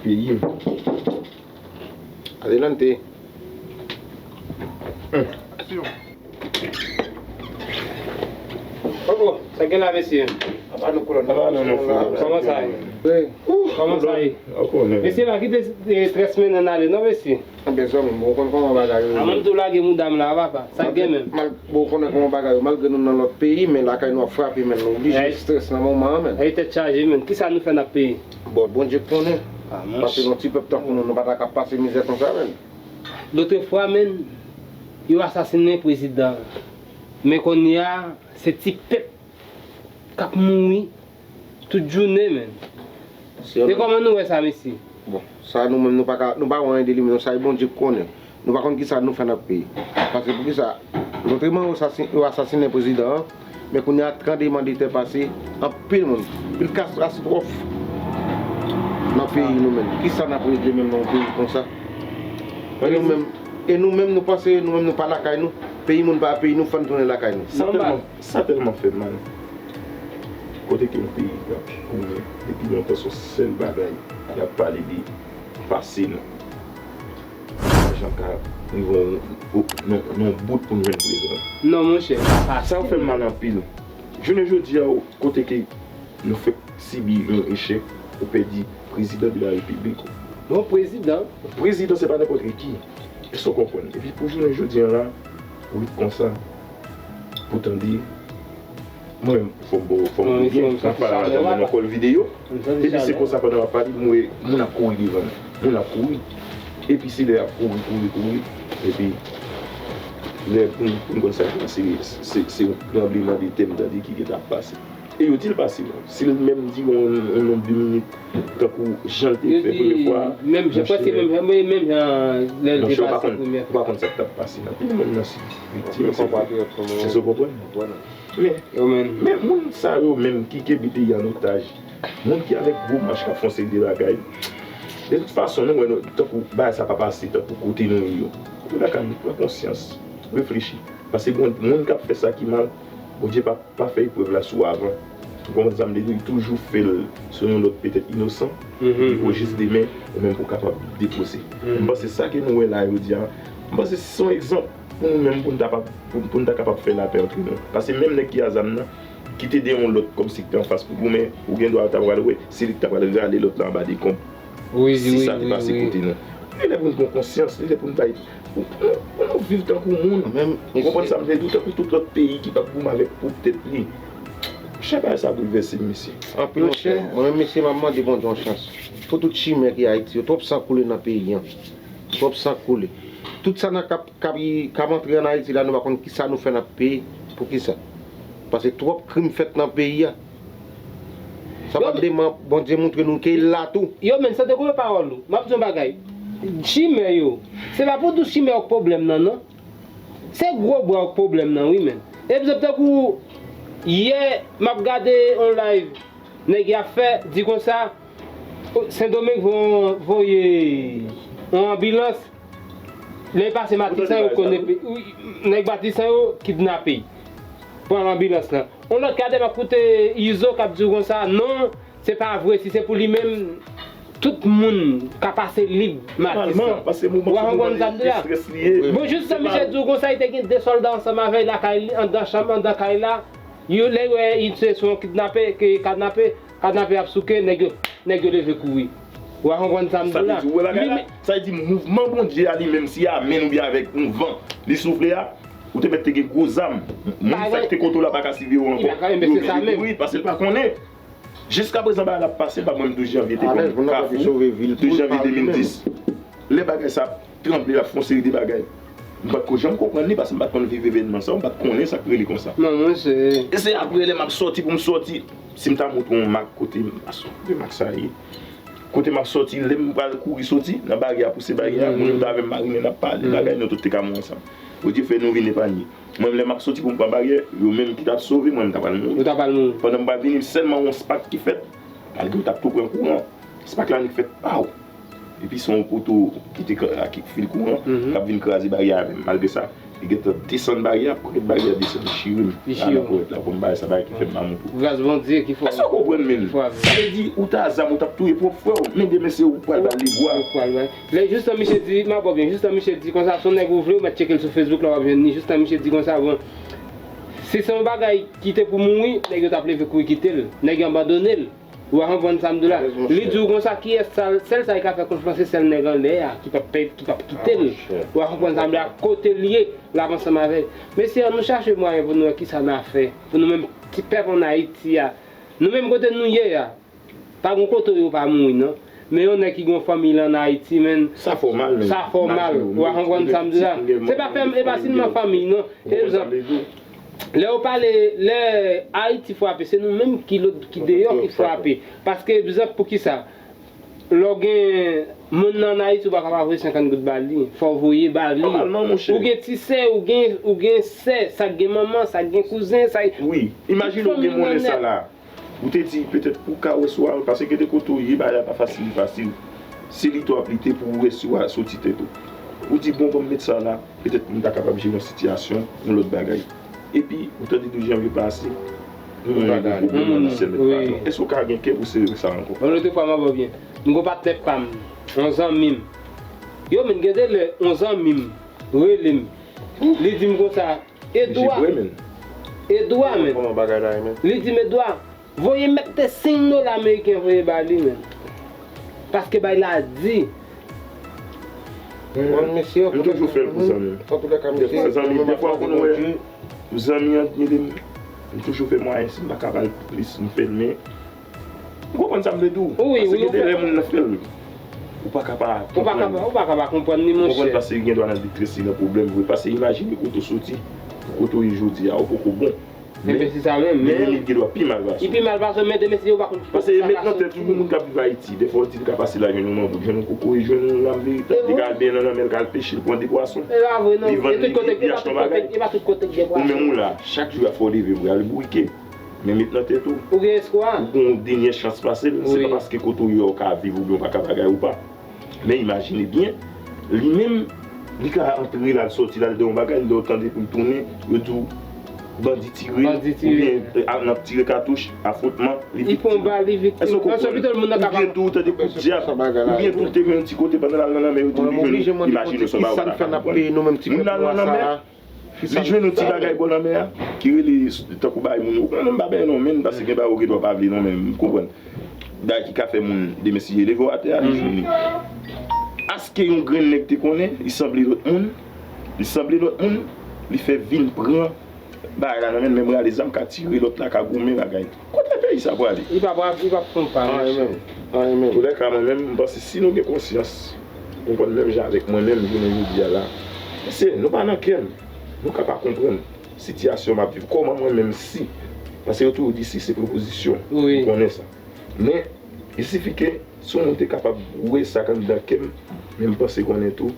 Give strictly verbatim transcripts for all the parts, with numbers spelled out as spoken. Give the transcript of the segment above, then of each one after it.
Peyi m. Adelante. Kòkò, sa gen la, mesye? Apa nou kolòn. Apa nou, non, frè? Kòman sa ye? Wi. Kòman sa ye? Mesye la, kite, eh, strès mennen n ale, non, mesye? Anben, zanmi m, ou konn kòman bagay yo ye. Aman tou lage mouda m la, papa. Sa k gen menm? Mal, bon, ou konnen kòman bagay yo. Malgre nou nan lòt peyi, men lakay nou ap frape, men nou oblije strès nan moman an, men. Ay, tèt chaje, men. Kisa nou fè n ap peye? Bon, Bondye k konnen. Paske yon ti pèp tankou nou, nou pa ta ka pase mizè konsa, men. Lotrefwa, men, yo asasinen prezidan. Men kounye a, se ti pèp k ap mouri tout jounen, men. E kòman nou wè sa, mesye? Bon, sa nou menm nou pa ka, nou pa wè anyen de li, men sa e Bondye k konnen. Nou pa konn kisa nou fè n ap peye. Paske poukisa, lotrefwa yo asasi-, yo asasinen prezidan an, men kounye a tranblemanntè pase, anpil moun, anpil katastwòf nan peyi nou menm. Kisa n ap regle menm nan yon peyi konsa? E nou menm, e nou menm nou panse nou menm nou pa lakay nou, peyi moun pa peyi nou, fò n tounen lakay nou. Sa tèlman, sa tèlman fè m mal. Kote ke yon peyi k ap goumen depi lontan, se yon sèl bagay y ap pale de pase nou. Jan ka rive yon, yon, yon bout pou n jwenn prezan. Non, monchè, sa pase. Sa fè m mal anpil. Jounen jodi a, kote ke nou fèk sibi yon echèk, ou pèdi prezidan de la repiblik. Yon prezidan? Prezidan, se pa nenpòt ki. Èske w konprann? Epi pou jounen jodi a la, ou ret konsa, pou tande, mwen menm, fò m ba w, fò m di w byen, m ap pale a madanm mwen nan kòl videyo. Epi se konsa pandan m ap pale, m wè moun ap kouri devan m. Moun ap kouri. Epi se lè y ap kouri, kouri, kouri. Epi lè pou m, pou m konn sa k pase, se, se, se yon tranblemanntè m tande ki gentan ap pase. E yo di l pase, non. Si l menm di yon, yon nonb de minit, tankou jan l te fè premye fwa, menm jan, prèske menm jan, menm jan lè l te pase premye fwa. Ou pa konn sa k t ap pase nan peyi. Moun nan se viktim, se konpatriyòt nou. Èske w konprann? Men, men moun sa yo menm ki kenbe peyi an otaj, moun ki avèk gwo mach k ap fè yon seri de bagay, de tout fason, nou wè, nou, tankou bagay sa pa pase, tankou kote nou ye yo. Antoulaka, nou pran konsyans, reflechi. Paske moun, moun k ap fè sa ki mal, Bondye pa, pa fè eprèv la sou avan. Ou konprann sa m vle di? Li toujou fè l sou yon lòt petèt inosan. Epi o jis demen, ou menm pou w kapab depoze. M panse sa ke nou wè la jodi a, m panse se yon egzanp pou nou menm, pou n ta pa, pou, pou n ta kapab fè lapè antre nou. Paske menm nèg ki a zam nan, ki te de yon lòt kòmsi ki te anfas pou goumen, ou gen dwa ta pral wè, se li ki ta pral rale lòt la anba dekonb. Si sa te pase kote nou. Li lè pou n pran konsyans, li lè pou n ta, pou, pou, pou nou viv tankou moun. Ou konprann sa m vle di w, tankou tout lòt peyi ki p ap goumen avèk pwòp tèt li. Chè bagay sa boulvèse m, mesye. Anpil, monchè. Mwen menm, mesye, m ap mande Bondye yon chans. Pou tout chimè ki Ayiti yo, twòp san koule nan peyi an. Twòp san koule. Tout sa nan k ap, k ap, k ap antre ann Ayiti la, nou pa konn kisa nou fè n ap peye. Poukisa? Paske twòp krim fèt nan peyi a. Sa pa demen Bondye montre nou ke l la tou. Yo, men, sa te koupe pawòl ou. M ap di yon bagay. Chimè yo, se pa pou dous chimè yo k pwoblèm nan, non. Se gwo bra yo k pwoblèm nan, wi, men. Egzanp, tankou yè, m ap gade yon live, nèg y ap fè, di konsa, Sendomeng vo-, voye yon anbilans. Lè l pase Matisan, yo konnen, wi, nèg Matisan yo kidnape. Pran anbilans lan. Yon lòt kadè m ap koute Izo k ap di w konsa, non, se pa vre, si se pou li menm, tout moun ka pase lib Matisan. Ou konprann sa m di la? Bon, jis sa misye di w konsa, li te gen de sòlda ansanm avè l lakay li, anndan chanm, anndan kay la. Yo, lè yo wè se yon kidnape, ke kadnape, kadnape ap souke, nèg yo, nèg yo leve kouri. Ou a konprann sa m di w la? Sa vle di, ou wè bagay la? Sa vle di, mouvman Bondye a li menm, si a men l oubyen avèk yon van li soufle a, ou te mèt te gen gwo zam. Moun sa k te kote w la pa ka siveye w ankò. Yo oblije kouri, paske l pa konnen. Jiskaprezan, bagay la ap pase, l pa konn douz janvye te konn Kafou, douz janvye de mil dis. Lè bagay sa ap tranble, l ap fè yon seri de bagay. M pa t ko janm konprann li, paske m pa t konn viv evènman sa yo, m pa t konnen sa k rele konsa. E se apre, lè m ap sòti pou m sòti, si m ta montre w yon mak kote m, de mak sa ye. Kote m ap sòti, lè m pral kouri sòti, nan baryè a, pouse baryè a, moun yo t avè m, marinen, n ap pale, bagay nou tout te ka mouri ansanm. Bondye fè nou vin epanye. Mwen, lè m ap sòti pou m pran baryè, yo menm ki t ap sove, mwen, m ta pral mouri. Ou ta pral mouri. Pandan m pral vini, sèlman yon spak ki fèt, malgre yo t ap tou pran kouran. Spak la annik fèt, paw! Epi se yon poto ki te ka-, ki fil kouran, k ap vin kraze baryè a avè m. Malgre sa, Li gentan desann baryè a, pou kèt baryè a desann, li chire m. Li chire w. Ala ponyèt la, pou m bay sa bagay ki fè m pa moute. Gras Bondye ki fè w. Èske w konprann, men? Ki fè w. Sa vle di, ou ta zam, ou t ap touye pwòp frè w. Men demen se ou k pral ba l li bwa. Ou k pral ba l. Lè jistan misye di, m ap wè byen, jistan misye di konsa, se yon nèg ou vle, ou mèt tcheke l sou Facebook la, w ap jwenn li. Jistan misye di konsa, bon, si se yon bagay ki te pou mouri, nèg yo t ap leve kouri kite l. Nèg yo abandone l. Ou a konprann sa m di w la? Li di w konsa, kiyès sa, sèl sa ki ka fè konfyans, se sèl nèg anlè a, ki p ap pè, ki p ap kite l. Ou a konprann sa m di w la? Kote l ye, l ap ansanm avè l. Mesye, ann nou chache mwayen pou nou wè kisa n a fè. Pou nou menm, ti pèp ann Ayiti a. Nou menm kote nou ye a. Pa gon kote yo pa mouri, non. Men yon nèg ki gon fanmiy la ann Ayiti, men. Sa fè w mal, men. Sa fè w mal. Ou a konprann sa m di w la? Se pa fè, e pa sèlman fanmiy, non. Egzanp, lè yo pale, lè Ayiti frape, se nou menm ki lòt, ki deyò ki frape. Paske, egzanp, poukisa? Lè w gen moun nan ann Ayiti, ou pa ka pa voye senkant goud ba li. Fò w voye ba li. Nòmalman, monchè. Ou gen ti sè, ou gen, ou gen sè, sa k gen manman, sa k gen kouzen, sa. Wi, imajine w gen monnen sa la. Ou te di petèt pou w ka wè si w a, paske gen de kote w ye, bagay la pa fasil, fasil. Se lite w ap lite pou w wè si w a soti tèt ou. Ou di, bon, ban m met sa la, petèt pou m ta kapab jere yon sitiyasyon, yon lòt bagay. Epi, ou tande douz janvye pase, yon moun gen pwoblèm nan syèl mèt patwon. Èske w ka gen kè pou sere sa ankò? Yon lòt fwa, m ap wè byen. M gon patnè pa m, yon zanmi m. Yo, men gen de lè, yon zanmi m rele m. Li di m konsa, Edwa. Edwa, men. Kòman bagay la ye, men? Li di m, Edwa, voye mèt de senk dola ameriken voye ba li, men. Paske bay la di. Bon, mesye, m toujou fè l pou zanmi m. Antouka, mesye, zanmi, defwa, ou konnen, zanmi an, li di m, m toujou fè mwayen, si m pa ka ba l plis, m fè l, men Ou konprann sa m vle di w? Wi, wi, ou konprann. Paske gen de lè moun nan fè l, ou pa ka pa konprann. Ou pa ka pa, ou pa ka pa konprann li, monchè. Ou konprann, paske li gen dwa nan detrès, li nan pwoblèm vre. Paske imajine kote w soti, pou kote w ye jodi a, ou poko bon. Men, men se sa menm, men li menm li gen dwa pi mal pase w. Li pi mal pase w, men demen si yo pa konn. Paske met nan tèt ou, yon moun k ap viv Ayiti, defwa w di l ka pase la jwenn yon manbouk, jwenn yon kokoye, jwenn yon lam veritab, li ka al benyen nan lanmè, l ka al peche, l pran de pwason. Li vann li, li achte yon bagay. Ou menm ou la, chak jou a fè w leve pou w al bourike. Men met nan tèt ou. Ou gen espwa. Ou gen yon dènye chans pase l. Se pa paske kote w ye a ou ka viv oubyen ou pa ka bagay ou pa. Men imajine byen, li menm, li ka antre la, l soti la, l de yon bagay, lè w tande pou l tounen, yo di w bandi tire, oubyen, a, n ap tire katouch, afwotman, li viktim. Èske w konprann? Oubyen tou, ou tande kout dyab, oubyen tou, te gen yon ti kote pandan l al nan lanmè, yo di l vin jwenn, imajine w se yon bagay ou pa ta ka konprann. Moun nan al nan lanmè, Li jwenn yon ti bagay bò lanmè a, ki rele tankou bay moun. Ou konnen m pa benyen non, men, paske gen bagay ou gen dwa pa vle non, men m konprann. Bagay ki ka fè moun demen si leve w atè a, li jwenn li. Aske yon grenn nèg te konnen, li sanble lòt moun, li sanble lòt moun, li fè vin pran bagay la nan men l, menm rale zam ka tire lòt la, ka goumen bagay. Kote peyi sa pwale? Li p ap, li p ap konprann, monchè. Anyen menm. Anyen menm. Toulèka, mwen menm, m panse si nou gen konsyans, konprann menm jan avèk mwen menm, jounen jodi a la, se nou pa nan kè n. Nou ka pa konprann sitiyasyon m ap viv. Kòman mwen menm si? Paske yo toujou di si se prepozisyon. Wi. Ou konnen sa. Men, il suffit que si yon moun te kapab wè sa k anndan kè m, men m panse konnen tou,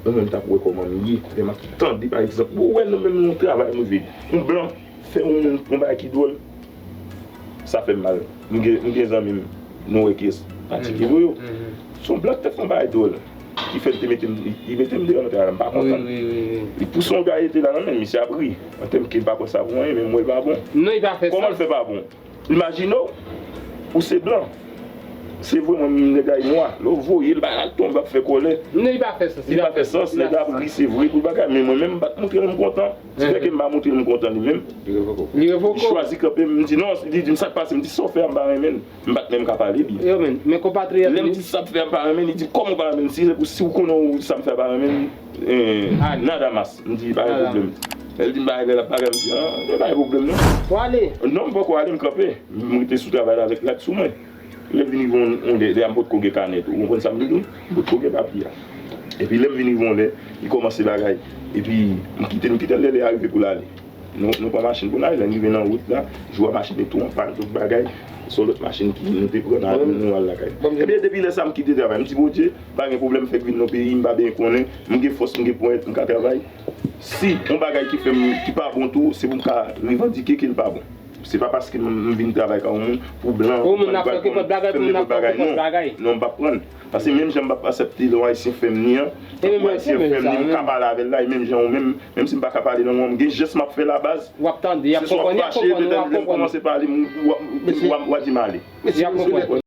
yon moun t ap wè kòman m ye, lè m ap tande, pa egzanp, ou wè nou menm nou travay, nou viv. Yon blan fè yon moun yon bagay ki dwòl, sa fè m mal. M gen, m gen zanmi m, nou wè kiyès, patike pou yo. Se yon blan ki te fè yon bagay dwòl, ki fè l te mete m, li, li mete m deyò nan travay la, m pa kontan. Li pouse yon gayete la nan men l, misye ap ri. Antèm ke l pa pran sa pou anyen, men m wè l pa bon. Non, li pa fè sa. Kòman l fè pa bon? Imajine w, ou se blan. Se vre, mwen menm nèg la e nwa. Lè w voye l, bagay la tonbe, ap fè kòlè. Non, li pa fè sans. Li pa fè sans, nèg la ap ri, se vre, tout bagay, men mwen menm, m pa t montre l m kontan. Ti fè ke m pa montre l m kontan li menm. Li revoke w. Li chwazi kanpe, m di non, li di m sa k pase, m di sa w fè a m pa renmen l. M pa t menm ka pale byen. Yo, men, men konpatriyòt. Lè m di sa m fè a m pa renmen, li di kòman w pa renmen l, si se pou, si w konnen w, sa m fè a pa renmen l, eh, nada mas. M di pa gen pwoblèm. Lè l di m pa renmen l ap bagay, m di, ah, pa gen pwoblèm non. W ale? Non, m poko ale, m kanpe. M rete sou travay la avèk lak sou mwen. Lè l vin rive yon, yon lè, lè a m potko gen kanè tou. Ou konprann sa m di w? M potko gen papye a. Epi lè m vin rive yon lè, li kòmanse bagay. Epi m kite l, m kite l lè lè a rive pou l ale. Nou, nou pran machin pou n ale, lè n rive nan wout la, jou a machin te tou an pàn, tout bagay. Se yon lòt machin ki nou te pran, nou, nou al lakay. Ebyen, depi lè sa m kite travay, m di Bondye, pa gen pwoblèm, fèk vin nan peyi, m pa byen konnen, m gen fòs, m gen ponyèt, m ka travay. Si yon bagay ki fè m, ki pa bon tou, se pou m ka revandike ke l pa bon. Se pa paske m, m vin travay kay yon moun, pou blan, pou moun ap fè nenpòt bagay, pou moun ap fè nenpòt bagay, non. Non, m p ap pran. Paske menm jan m p ap aksepte lè yon Ayisyen fè m ni an, tankou Ayisyen fè m ni, m ka pale avè l la, e menm jan ou menm, menm si m pa ka pale lang ou an, m gen jès m ap fè la baz. W ap tande, y ap konprann, y ap konprann, w ap konprann. Kòmanse pale, m, w ap, w ap, w ap di m ale. Y ap konprann.